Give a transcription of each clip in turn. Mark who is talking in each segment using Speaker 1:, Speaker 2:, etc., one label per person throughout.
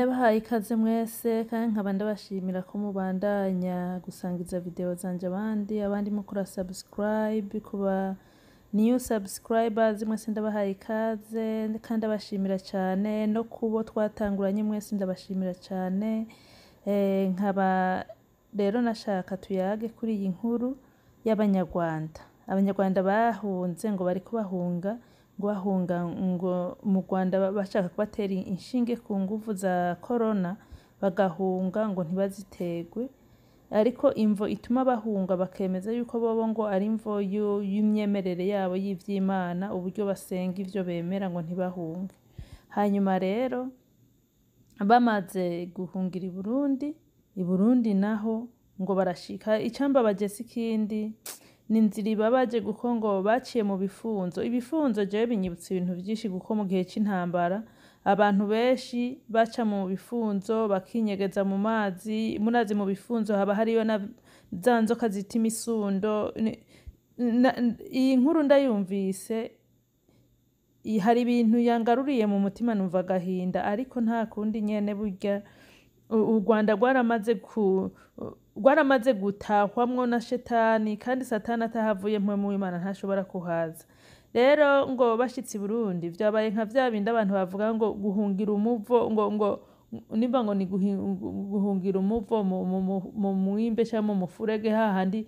Speaker 1: Ndabahaye ikaze mwese kandi nkaba ndabashimira ko mubandanya gusangiza video zanje abandi mukora subscribe. Kuba new subscribers mwese, ndabahaye ikaze kandi ndabashimira cyane. No kubo twatanguranye mwese, ndabashimira cyane. Nkaba rero nashaka tuyage kuri iyi nkuru y'Abanyarwanda. Abanyarwanda bahunze, ngo bariko bahunga, ngo bahunga ngo mu Rwanda bashaka kubatera inshinge ku nguvu za corona, bagahunga ngo ntibaziterwe. Ariko imvo ituma bahunga, bakemeza yuko bobo ngo ari imvo y'imyemerere yabo y'ivy'Imana, uburyo basenga, ivyo bemera, ngo ntibahunge. Hanyuma rero bamaze guhungira i Burundi, i Burundi naho ngo barashika. Icambabaje si ikindi, ni inzira ibabaje, kuko ngo baciye mu bifunzo. Ibifunzo jewe binyibutsa ibintu vyinshi, kuko mu gihe c'intambara abantu benshi baca mu bifunzo bakinyegeza mu mazi. Murazi mu bifunzo haba hariyo na za nzoka zita imisundo. Iyi nkuru ndayumvise, hari ibintu yangaruriye mu mutima, numva agahinda, ariko nta kundi nyene. Burya u Rwanda rwaramaze gutahwamwo na shetani, kandi Satani atahavuye, mpwemu w'Imana ntashobora kuhaza. Rero ngo bashitse i Burundi, vyabaye nka vya bindi abantu bavuga ngo guhungira umuvo, ngo nimba ngo ni guhungira umuvo mu mwimbe canke mu mufurege, hahandi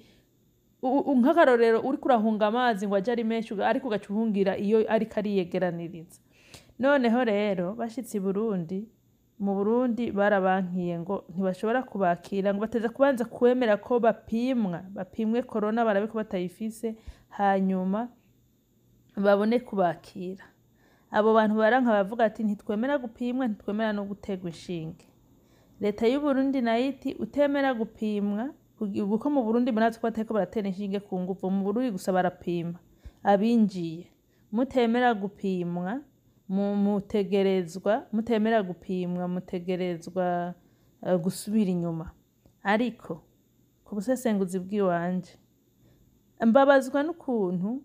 Speaker 1: nk'akarorero uriko urahunga amazi ngo aje ari menshi, ariko ugaca uhungira iyo ariko ariyegeraniriza. Noneho rero bashitse i Burundi, mu Burundi barabankiye, ngo ntibashobora kubakira, ngo bateza kubanza kwemera ko bapimwa, bapimwe corona, barabe ko batayifise, hanyuma babone kubakira. Abo bantu baranka, bavuga ati: "Ntitwemera gupimwa, ntitwemera no guterwa inshinge." Leta y'u Burundi nayo iti: "Utemera gupimwa," kuko mu Burundi murazi ko batariko baratera inshinge ku nguvu, mu Burundi gusa barapima abinjiye. "Mutemera gupimwa, mutegerezwa, mutemera gupimwa, mutegerezwa gusubira inyuma." Ariko ku busesenguzi bw'iwanje, mbabazwa n'ukuntu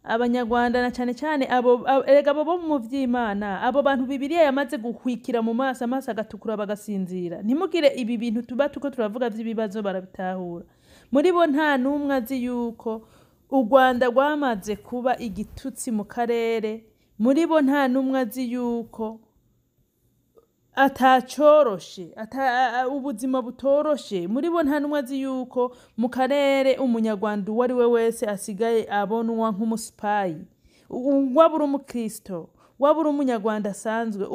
Speaker 1: Abanyarwanda, na cane cane abo erega abo bo mu vy'Imana, abo bantu Bibiliya yamaze guhwikira mu maso, amaso agatukura bagasinzira, ntimugire ibi bintu tuba tuko turavuga vy'ibibazo barabitahura. Muri bo nta n'umwe azi yuko u Rwanda rwamaze kuba igitutsi mu karere. Muri bo nta n'umwe azi yuko atacoroshe, ubuzima butoroshe. Muri bo nta n'umwe azi yuko mu karere Umunyarwanda uwo ari we wese asigaye abonwa nk'umusipayi. Waba uri umukristo, waba uri Umunyarwanda asanzwe,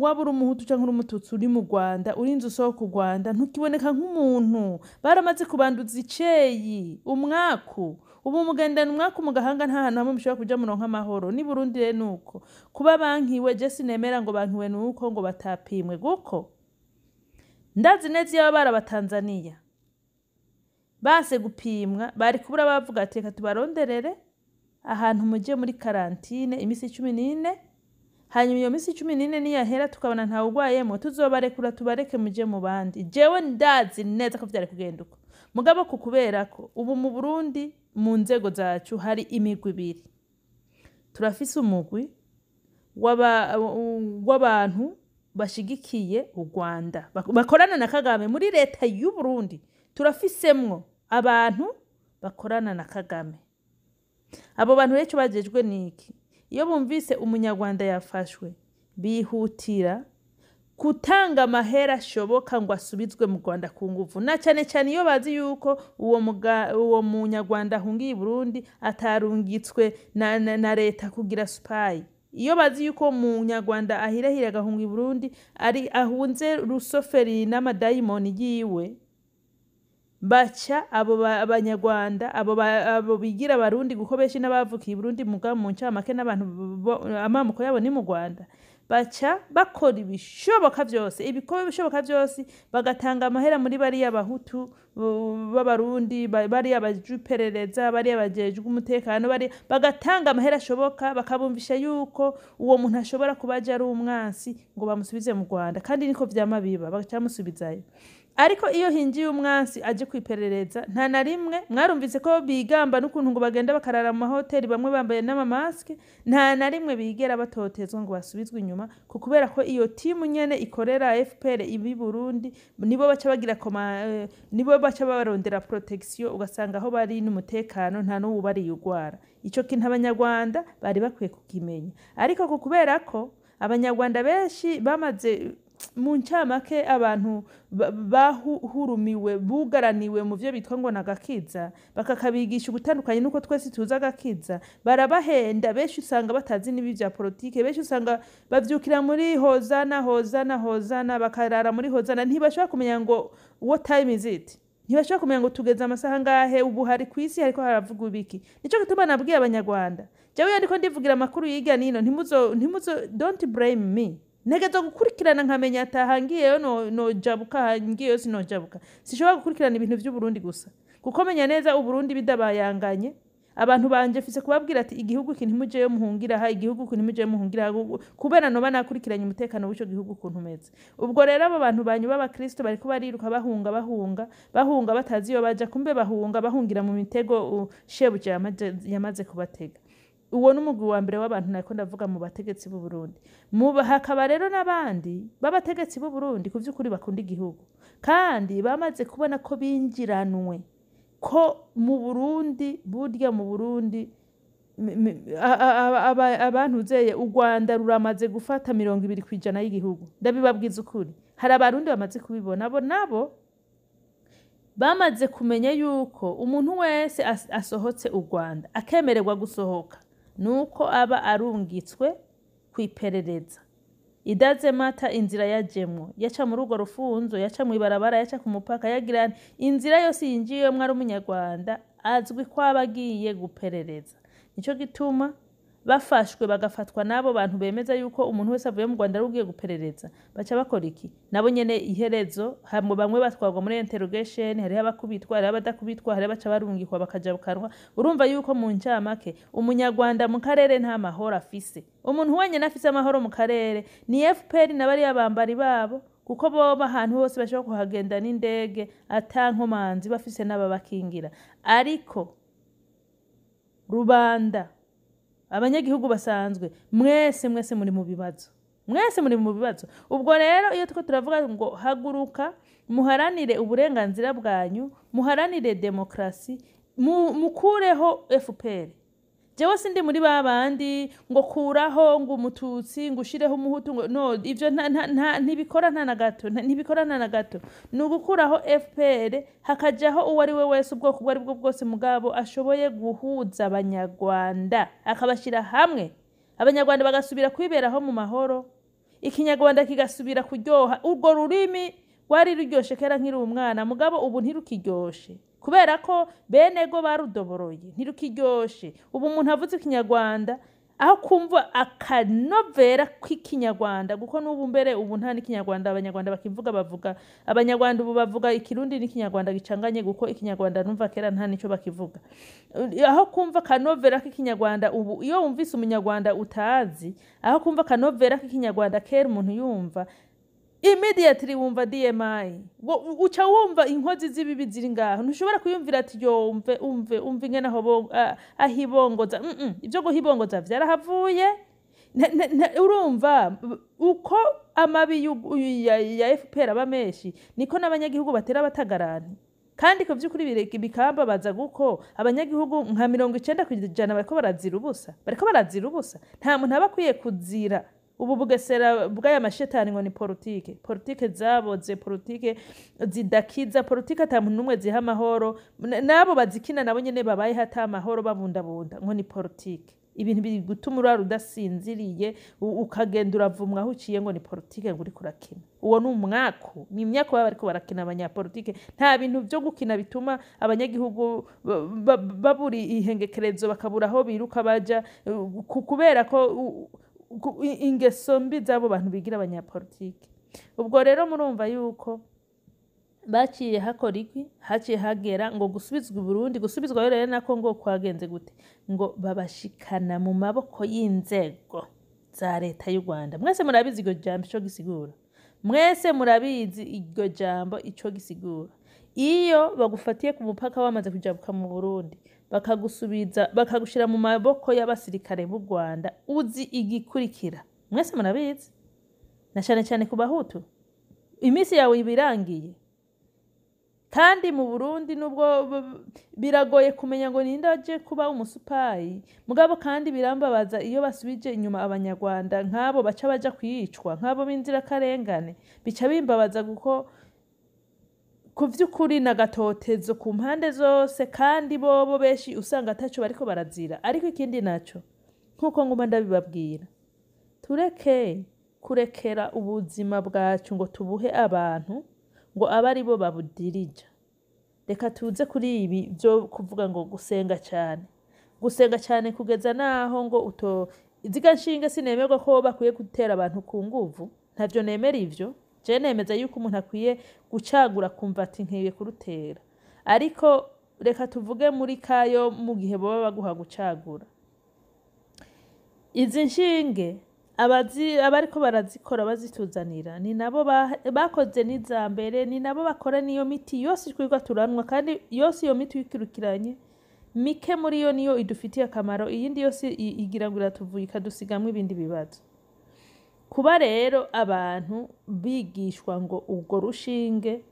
Speaker 1: waba uri Umuhutu canke uri Umututsi uri mu Rwanda, urinze usohoka u Rwanda ntukiboneka nk'umuntu. Baramaze kubanduza iceyi, umwaku. Ubu mugendana umwaku mu gahanga, nta hantu hamwe mushobora kuja muronka amahoro. Ni Burundi rero nuko kuba bankiwe, je sinemera ngo bankiwe nuko ngo batapimwe, kuko ndazi neza iyo baba Abatanzaniya base gupimwa, bari kubura bavuga ati: "Reka tubaronderere ahantu muje muri quarantaine imisi 14, hanyuma iyo misi 14 niyahera tukabona ntawe ugwayemwo, tuzobarekura, tubareke muje mu bandi." Jewe ndazi neza ko vyari kugenda uko. Mugabo ku kubera ko ubu mu Burundi mu nzego zacu hari imigwi ibiri, turafise umugwi w'abantu bashigikiye u Rwanda, bakorana na Kagame. Muri leta y'u Burundi turafisemwo abantu bakorana na Kagame. Abo bantu rero ico bajejwe niki? Iyo bumvise Umunyarwanda yafashwe, bihutira gutanga amahera ashoboka ngo asubizwe mu Rwanda ku nguvu, na cane cane iyo bazi yuko uwo Munyarwanda ahungiye i Burundi atarungitswe na leta kugira spy. Iyo bazi yuko Munyarwanda ahirahira agahunga i Burundi ari ahunze Rusoferi n'amadayimoni yiwe, baca abo Abanyarwanda, abo bigira Abarundi, kuko benshi n'abavukiye i Burundi, mugabo mu ncamake n'abantu amamuko yabo ni mu Rwanda, baca bakora ibishoboka vyose, ibikorwa ibishoboka vyose, bagatanga amahera muri bariya Bahutu b'Abarundi, bariya bajejwe iperereza, bariya bajejwe umutekano, bariya bagatanga amahera ashoboka, bakabumvisha yuko uwo muntu ashobora kuba aje ari umwansi, ngo bamusubize mu Rwanda. Kandi niko vyama biba, bagaca bamusubizayo. Ariko iyo hinjiye umwansi aje kwiperereza, nta na rimwe mwarumvise ko bigamba n'ukuntu ngo bagenda bakarara mu mahoteli, bamwe bambaye n'amamaske. Nta na rimwe bigera batotezwa ngo basubizwe inyuma, ku kubera ko iyo timu nyene ikorera FPR ibi Burundi nibo baca bagira koma, nibo baca barondera protection, ugasanga aho bari n'umutekano, nta n'ubu bari ugwara. Ico kintu Abanyarwanda bari bakwiye kukimenya, ariko ku kubera ko Abanyarwanda benshi bamaze, mu ncamake, abantu bahurumiwe, bugaraniwe mu vyo bitwa ngo nagakiza, bakakabigisha ugutandukanye nuko twese tuzi agakiza, barabahenda. Benshi usanga batazi n'ibi vya politike, benshi usanga bavyukira muri hozana, hozana, hozana, bakarara muri hozana. Ntibashobora kumenya ngo what time is it, ntibashobora kumenya ngo tugeze amasaha ngahe, ubu hari kw'isi hariko haravugwa ibiki. Nico gituma nabwiye Abanyarwanda, jewe iyo ndiko ndivugira amakuru yiga nino, ntimuzo, don't blame me. Ntegerezwa gukurikirana nkamenya ati aha ngiyeyo nojabuka, aha ngiyeyo sinojabuka. Sinshobora gukurikirana ibintu vy'Uburundi gusa, kuko menya neza Uburundi bidabayanganye. Abantu banje mfise kubabwira ati igihugu iki ntimujeyo muhungira aha, igihugu iki ntimujeyo muhungira aha, kubera noba nakurikiranye umutekano w'ico gihugu ukuntu umeze. Ubwo rero abo bantu banyu b'Abakristo bariko bariruka, bahunga, bahunga, bahunga, batazi iyo baja, kumbe bahunga bahungira mu mitego shebuja yamaze kubatega. Uwo ni umugwi wa mbere w'abantu nariko ndavuga mu bategetsi b'u Burundi. Hakaba rero n'abandi b'abategetsi b'u Burundi ku vy'ukuri bakunda igihugu kandi bamaze kubona ko binjiranwe, ko mu Burundi, burya mu Burundi abantuzeye u Rwanda ruramaze gufata 20% y'igihugu. Ndabibabwiza ukuri, hari Abarundi bamaze kubibona. Abo nabo bamaze kumenya yuko umuntu wese asohotse u Rwanda akemererwa gusohoka nuko aba arungitswe kw'iperereza. Idaze mata inzira yajemwo, yaca muri urwo rufunzo, yaca mw'ibarabara, yaca ku mupaka, yagira inzira yose yinjiyemwo ari Umunyarwanda, azwi ko aba agiye guperereza. Nico gituma bafashwe, bagafatwa n'abo bantu bemeza yuko umuntu wese avuye mu Rwanda ari ugiye guperereza, baca bakora iki? Nabo nyene iherezo hamwe bamwe batwarwa muri interrogation, hariho abakubitwa, hariho abadakubitwa, hariho abaca barungikwa bakajabukanwa. Urumva yuko mu ncamake Umunyarwanda mu karere nta mahoro afise. Umuntu wenyene afise amahoro mu karere ni FPR na bariya bambari babo, kuko boba ahantu hose bashobora kuhagenda n'indege ata nkomanzi, bafise n'ababakingira. Ariko rubanda, abanyagihugu basanzwe, mwese mwese muri mu bibazo, mwese muri mu bibazo. Ubwo rero iyo turiko turavuga ngo haguruka muharanire uburenganzira bwanyu, muharanire demokrasi, mukureho FPR, jewe sindi muri ba bandi ngo kuraho ngo Umututsi ngo ushireho Umuhutu, ngo no, ivyo ntibikora nta na gato, ntibikora nta na gato. Ni ugukuraho FPR, hakajaho uwo ari we wese, ubwoko ubwo ari bwo bwose, mugabo ashoboye guhuza Abanyarwanda, akabashyira hamwe, Abanyarwanda bagasubira kwiberaho mu mahoro, Ikinyarwanda kigasubira kuryoha. Urwo rurimi rwari ruryoshe kera nkiri umwana, mugabo ubu ntirukiryoshe kubera ko bene go barudoboroye, ntirukiryoshe. Ubu umuntu avuze Ikinyarwanda, aho kumva akanovera k'Ikinyarwanda, kuko n'ubu mbere ubu nta n'Ikinyarwanda Abanyarwanda bakivuga. Bavuga, Abanyarwanda ubu bavuga Ikirundi n'Ikinyarwanda gicanganye, kuko Ikinyarwanda numva kera nta nico bakivuga. Aho kumva akanovera k'Ikinyarwanda, ubu iyo wumvise Umunyarwanda utazi, aho kumva akanovera k'Ikinyarwanda kera umuntu yumva, immediately wumva DMI, uca wumva inkozi z'ibibi ziri ngaho. Ntushobora kuyumvira ati yo umve, umve, umve ingene aho ahibongoza. Ibyo guhibongoza vyarahavuye. Urumva uko amabi ya FPR aba menshi, niko n'abanyagihugu batera batagarana. Kandi ku vy'ukuri bikambabaza, kuko abanyagihugu nka 90% bariko barazira ubusa, bariko barazira ubusa. Nta muntu aba akwiye kuzira ubu bugesera bw'aya mashetani ngo ni politike, politike zaboze, politike zidakiza, politike ata muntu n'umwe ziha amahoro. N'abo bazikina nabo nyene babayeho ata amahoro, babundabunda ngo ni politike. Ibintu biri gutuma urara udasinziriye, ukagenda uravumwa aho uciye ngo ni politike, ngo uriko urakina. Uwo ni umwaku, ni imyaku baba bariko barakina abanyapolitike. Nta bintu vyo gukina bituma abanyagihugu babura ihengekerezo, bakabura aho biruka baja, kubera ko ingeso mbi z'abo bantu bigira abanyapolitike. Ubwo rero murumva yuko baciye hakora iki? Haciye hagera ngo gusubizwa i Burundi. Gusubizwa rero nako ngo kwagenze gute? Ngo babashikana mu maboko y'inzego za leta y'u Rwanda. Mwese murabizi iryo jambo ico gisigura. Mwese murabizi iryo jambo ico gisigura. Iyo bagufatiye ku mupaka wamaze kujabuka mu Burundi, bakagusubiza, bakagushira mu maboko y'abasirikare b'u Rwanda, uzi igikurikira. Mwese murabizi, na cane cane ku Bahutu, iminsi yawe iba irangiye. Kandi mu Burundi nubwo biragoye kumenya ngo ninde aje kuba umusupayi, mugabo kandi birambabaza iyo basubije inyuma Abanyarwanda nk'abo baca baja kwicwa, nk'abo b'inzirakarengane. Bica bimbabaza kuko ku vy'ukuri n'agatotezo ku mpande zose, kandi bobo benshi usanga ataco bariko barazira. Ariko ikindi naco, nk'uko nguma ndabibabwira, tureke kurekera ubuzima bwacu ngo tubuhe abantu ngo abe aribo babudirija. Reka tuze kuri ibi vyo kuvuga ngo gusenga cane, gusenga cane kugeza naho ngo uto iziga nshinge. Sinemerwa ko bakwiye gutera abantu ku nguvu, ntavyo nemera ivyo. Je nemeza yuko umuntu akwiye gucagura, kumva ati nkwiye kurutera. Ariko reka tuvuge muri kayo mu gihe boba baguha gucagura izi nshinge, abazi abariko barazikora bazituzanira ni nabo bakoze n'iza mbere, ni nabo bakora n'iyo miti yose twirirwa turanwa. Kandi yose iyo miti uyikirukiranye, mike muri yo niyo idufitiye akamaro, iyindi yose igira ngo iratuvuye, ikadusigamwo ibindi bibazo. Kuba rero abantu bigishwa ngo urwo rushinge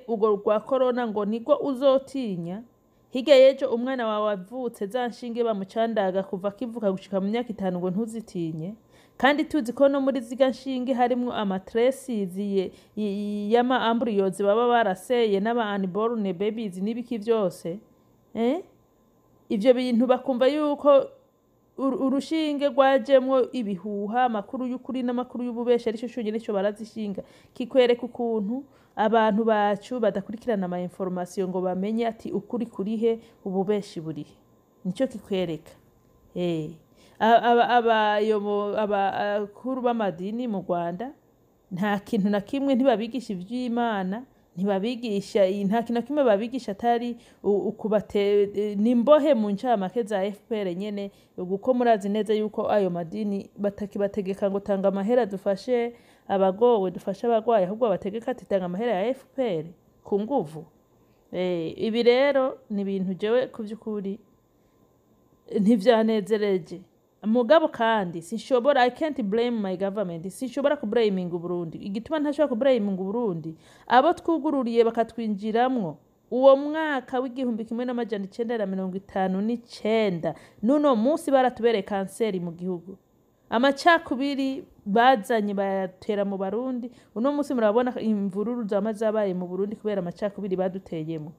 Speaker 1: urwo rwa korona ngo nirwo uzotinya, hirya y'ejo umwana wawe avutse, za nshinge bamucandaga kuva akivuka gushika mu myaka 5 ngo ntuzitinye, kandi tuzi ko no muri ziga nshinge harimwo ama traces y'ama embryos baba baraseye n'aba unborn babies n'ibiki vyose, eh? Ivyo bintu bakumva yuko urushinge rwajemwo ibihuha, amakuru y'ukuri n'amakuru y'ububesha, arico conyene co barazishinga. Kikwereka ukuntu abantu bacu badakurikirana ama information ngo bamenye ati ukuri kurihe, ububeshi burihe. Nico kikwereka. Abakuru b'amadini mu Rwanda nta kintu na kimwe, ntibabigisha ivy'Imana, ntibabigisha, nta kintu na kimwe babigisha atari ukubate nimbohe mu ncamake za FPR nyene, kuko murazi neza yuko ayo madini batakibategeka ngo tanga amahera dufashe abagowe, dufashe abagwayi, ahubwo bategeka ati tanga amahera ya FPR ku nguvu. Ibi rero ni ibintu jewe ku vy'ukuri ntivyanezereje. Mugabo kandi sinshobora, I can't blame my government, sinshobora kublaminga Uburundi. Igituma ntashobora kublaminga Uburundi, abo twugururiye bakatwinjiramwo uwo mwaka w'1959 n'uno munsi baratubereye kanseri mu gihugu. Amacakubiri bazanye bayatera mu Barundi. Uno munsi murabona imvururu zama zabaye mu Burundi kubera amacakubiri baduteyemo.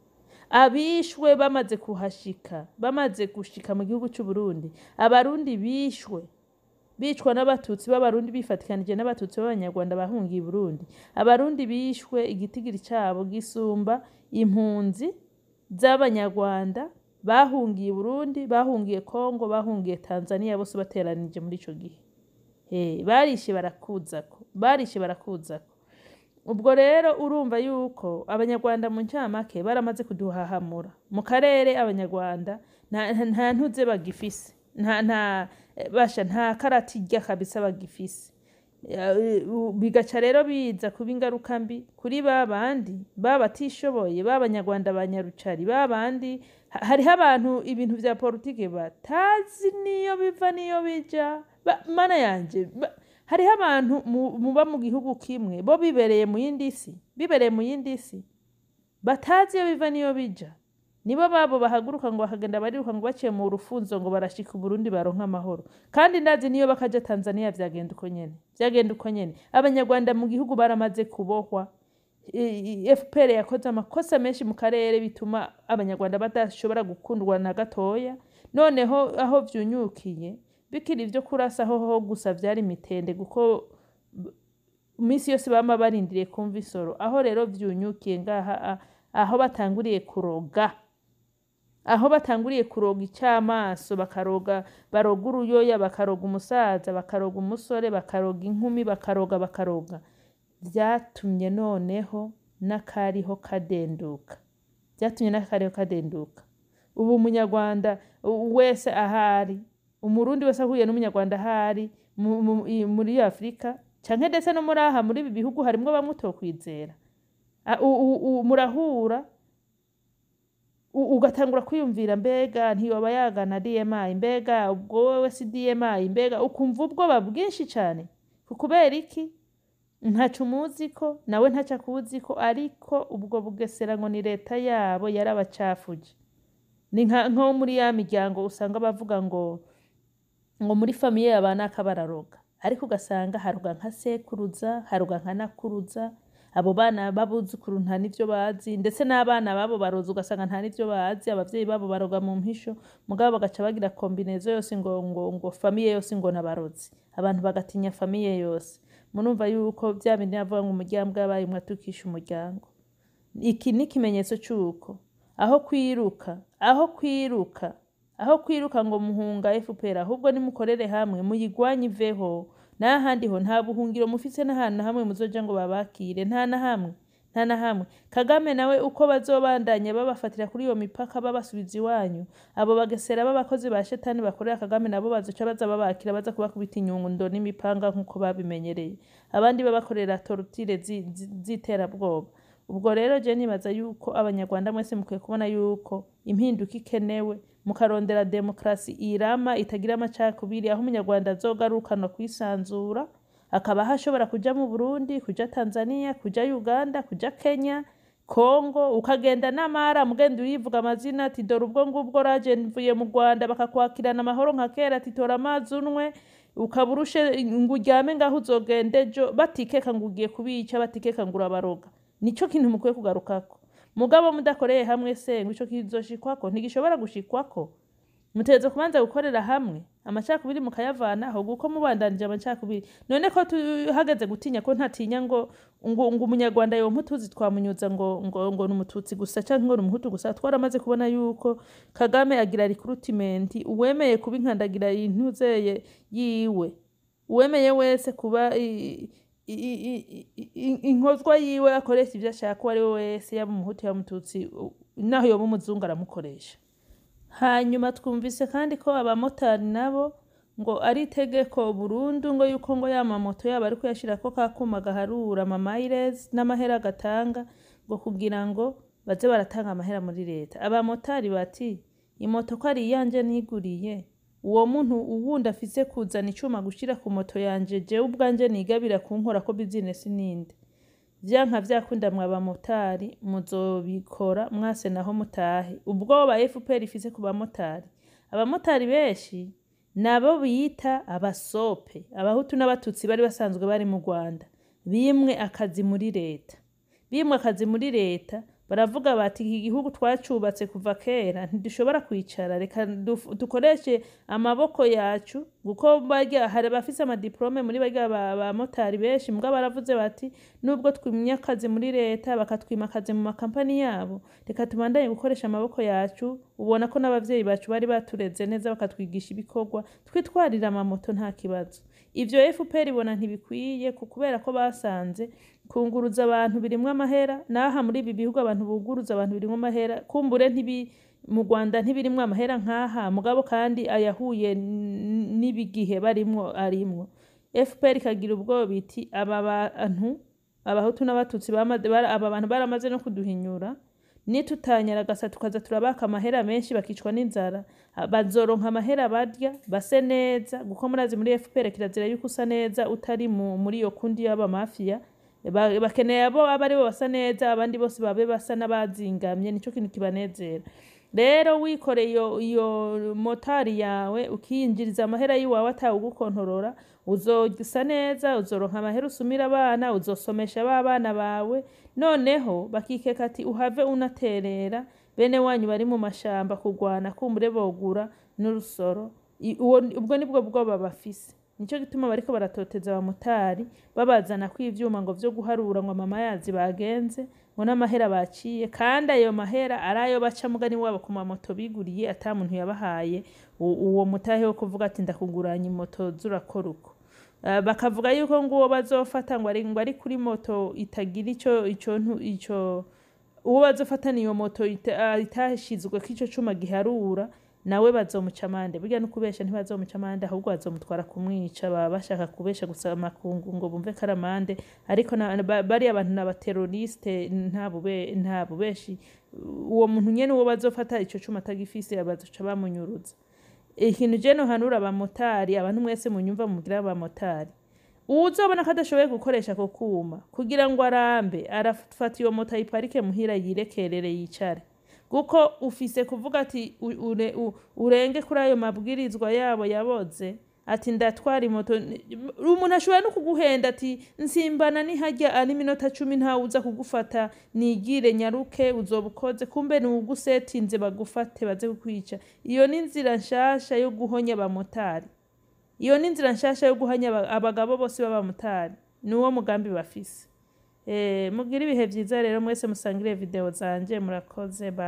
Speaker 1: Abishwe bamaze kuhashika, bamaze gushika mu gihugu c'u Burundi, Abarundi bishwe, bicwa n'Abatutsi b'Abarundi bifatikanije n'Abatutsi b'Abanyarwanda bahungiye i Burundi. Abarundi bishwe igitigiri cabo gisumba impunzi z'Abanyarwanda bahungiye i Burundi, bahungiye Kongo, bahungiye Tanzania bose bateranije muri ico gihe. Barishe barakuzako, barishe barakuzako. Ubwo rero urumva yuko Abanyarwanda mu ncamake baramaze kuduhahamura mu karere. Abanyarwanda nta ntuze bagifise, nta basha, nta karatirya kabisa bagifise. Bigaca rero biza kuba ingaruka mbi kuri ba bandi ba batishoboye, ba Banyarwanda ba nyarucari, ba bandi hariho abantu ibintu vya politike batazi niyo biva niyo bija. Mana yanje, hariho abantu muba mu gihugu kimwe, bo bibereye mu yindi si, bibereye mu yindi si, batazi iyo biva niyo bija. Nibo babo bahaguruka ngo bakagenda bariruka ngo baciye mu rufunzo ngo barashika Uburundi baronka amahoro. Kandi ndazi niyo bakaja Tanzania vyagenda uko nyene, vyagenda uko nyene. Abanyarwanda mu gihugu baramaze kubohwa. FPR yakoze amakosa menshi mu karere bituma Abanyarwanda badashobora gukundwa na gatoya. Noneho aho vyunyukiye bikiri ivyo kurasa hoho gusa vyari mitende, kuko imisi yose bama barindiriye kumva isoro. Aho rero vyunyukiye ngaha, aho batanguriye kuroga, aho batanguriye kuroga icamaso, bakaroga, baroga uruyoya, bakaroga umusaza, bakaroga umusore, bakaroga inkumi, bakaroga, bakaroga, vyatumye noneho n'akariho kadenduka, vyatumye n'akariho kadenduka. Ubu Umunyarwanda wese ahari, Umurundi wese ahuye n'Umunyarwanda ahari muri Afurika. Canke ndetse no muri aha muri ibi bihugu harimwo bamwe utokwizera. Murahura ugatangura kwiyumvira: mbega ntiyoba yagana DMI? Mbega ubwo wewe si DMI? Mbega ukumva ubwoba bwinshi cane. Kubera iki? Ntaco umuzi ko nawe ntaco akuzi ko, ariko ubwo bugesera ngo ni leta yabo yarabacafuje. Ni nko muri ya miryango usanga bavuga ngo muri famille y'abanaka bararoga, ariko ugasanga haruga nka sekuruza, haruga nka nakuruza, abo bana b'abuzukuru nta n'ivyo bazi, ndetse n'abana babo baroza ugasanga nta n'ivyo bazi. Abavyeyi babo baroga mu mpisho, mugabo bagaca bagira combinaison yose ngo famille yose ngo nabarozi, abantu bagatinya famille yose. Murumva yuko vya bindi bavuga ngo umuryango yabaye umwe atukisha umuryango. Iki ni ikimenyetso c'uko aho kwiruka ngo muhunga FPR, ahubwo nimukorere hamwe muyigwanye iveho. N'ahandi ho nta buhungiro mufise, n'ahantu na hamwe muzoja ngo babakire, nta na hamwe, nta na hamwe. Kagame nawe uko bazobandanya babafatira kuri iyo mipaka babasubiza iwanyu, abo bagesera b'abakozi ba shetani bakorera Kagame nabo bazoca baza babakira, baza kubakubita inyundo n'imipanga nk'uko babimenyereye abandi babakorera torture z'iterabwoba. Ubwo rero je nibaza yuko Abanyarwanda mwese mukwiye kubona yuko impinduka ikenewe, mukarondera demokarasi irama itagira amacakubiri, aho Umunyarwanda azogarukana kwisanzura, akaba aho ashobora kuja mu Burundi, kuja Tanzania, kuja Uganda, kuja Kenya, Kongo, ukagenda n'amara mugenda urivuga amazina ati: "Dore ubwo ngubwo raje mvuye mu Rwanda", bakakwakirana amahoro nka kera, ati: "Tora amazi unwe", ukaba urushe ngo uryame ngaho, uzogende ejo, batikeka ngo ugiye kubica, batikeka ngo urabaroga. Nico kintu mukwiye kugarukako. Mugabo mudakoreye hamwe se ngo ico kizoshikwako? Ntigishobora gushikwako. Mutegerezwa kubanza gukorera hamwe, amacakubiri mukayavanaho, kuko mubandanije amacakubiri, none ko tuhageze gutinya ko ntatinya ngo Umunyarwanda yompa utuzi twamunyuza ngo ni Umututsi gusa canke ngo ni Umuhutu gusa. Twaramaze kubona yuko Kagame agira recruitment, uwemeye kuba inkandagira intuzeye yiwe, uwemeye wese kuba inkozwa yiwe, akoresha ivyo ashaka, uwo ari we wese, yaba Umuhutu, yaba Umututsi, naho yoba umuzungu aramukoresha. Hanyuma twumvise kandi ko abamotari nabo ngo ari itegeko burundu ngo yuko ngo ya mamoto yabo ariko yashirako ka kuma gaharura ama miles n'amahera gatanga, ngo kugira ngo baze baratanga amahera muri leta. Abamotari bati: "Imoto ko ari iyanje niguriye, uwo muntu uwundi afise kuzana icuma gushira ku moto yanje jewe ubwanje nigabira kunkora ko business ninde?" Vyanka vyakunda mwa bamotari muzobikora mwase naho mutahe. Ubwoba FPR ifise ku bamotari, abamotari benshi nabo bita abasope, Abahutu n'Abatutsi bari basanzwe bari mu Rwanda, bimwe akazi muri leta. Bimwe akazi muri leta, baravuga bati: "Iki gihugu twacubatse kuva kera, ntidushobora kwicara, reka dukoreshe amaboko yacu", kuko barya hari abafise ama diplômes muri barya bamotari benshi. Mbwa baravuze bati: "Nubwo twimye akazi muri leta, bakatwima akazi mu makampani yabo, reka tubandanye gukoresha amaboko yacu. Ubona ko n'abavyeyi bacu bari batureze neza, bakatwigisha ibikorwa, twitwarira amamoto nta kibazo." Ivyo FPR ibona ntibikwiye, kubera ko basanze kunguruza abantu birimwo amahera. N'aha muri ibi bihugu abantu buguruza abantu birimwo amahera. Kumbure ntibi mu Rwanda ntibirimwo amahera nk'aha, mugabo kandi ayahuye n'ibigihe barimwo arimwo. FPR ikagira ubwoba iti: "Aba bantu, Abahutu n'Abatutsi, aba bantu baramaze no kuduhinyura, nitutanyaragasa tukaza turabaka amahera menshi bakicwa n'inzara, bazoronka amahera barya base neza", kuko murazi muri FPR kirazira yuko usa neza utari muri iyo kundi y'aba mafia. Bakeneye abo aba aribo basa neza, abandi bose babe basa n'abazingamye, nico kintu kibanezera. Rero wikoreye iyo motari yawe, ukiyinjiriza amahera yiwawe atawugukontorora, uzosa neza, uzoronka amahera usumira abana, uzosomesha ba bana bawe. Noneho bakikeka ati uhave unaterera bene wanyu bari mu mashamba kugwana, kumbure bogura n'urusoro. Ubwo nibwo bwoba bafise. Nico gituma bariko baratoteza abamotari, babazana ko ivyuma ngo vyo guharura ngo mama yazi bagenze ngo n'amahera baciye, kandi ayo mahera ari ayo baca mugani wabo ku mamoto biguriye, ata muntu yabahaye uwo mutahe wo kuvuga ati: "Ndakuguranya imoto zurakora uko." Bakavuga yuko ngo uwo bazofata ngo ari kuri moto itagira ico uwo bazofatana iyo moto itashizweko ico cuma giharura, Nawe bazomuca amande. Burya no kubesha, ntibazomuca amande, ahubwo bazomutwara kumwica. Baba bashaka kubesha gusa amakungu ngo bumve ko ari amande, ariko bariya bantu ni abateroriste, nta bubeshi. Uwo muntu nyene uwo bazofata ico cuma atagifise, bazoca bamunyuruza. Ikintu je nohanura abamotari, abantu mwese munyumva mugira abamotari, uwuzobona ko adashoboye gukoresha ako kuma kugira ngo arambe, arafata iyo moto ayiparike muhira, yirekerere, yicare, kuko ufise kuvuga ati urenge kuri ayo mabwirizwa yabo yaboze, ati ndatwara imoto. Umuntu ashobora no kuguhenda ati nsimbana nihajya ari iminota 10, ntawe uza kugufata, nigire nyaruke, uzoba ukoze. Kumbe ni ugusetinze bagufate baze kukwica. Iyo ni inzira nshasha yo guhonya abamotari, iyo ni inzira nshasha yo guhanya abagabo bose b'abamotari, ni uwo mugambi bafise. Mugire ibihe vyiza rero mwese, musangire video zanje. Murakoze, bye.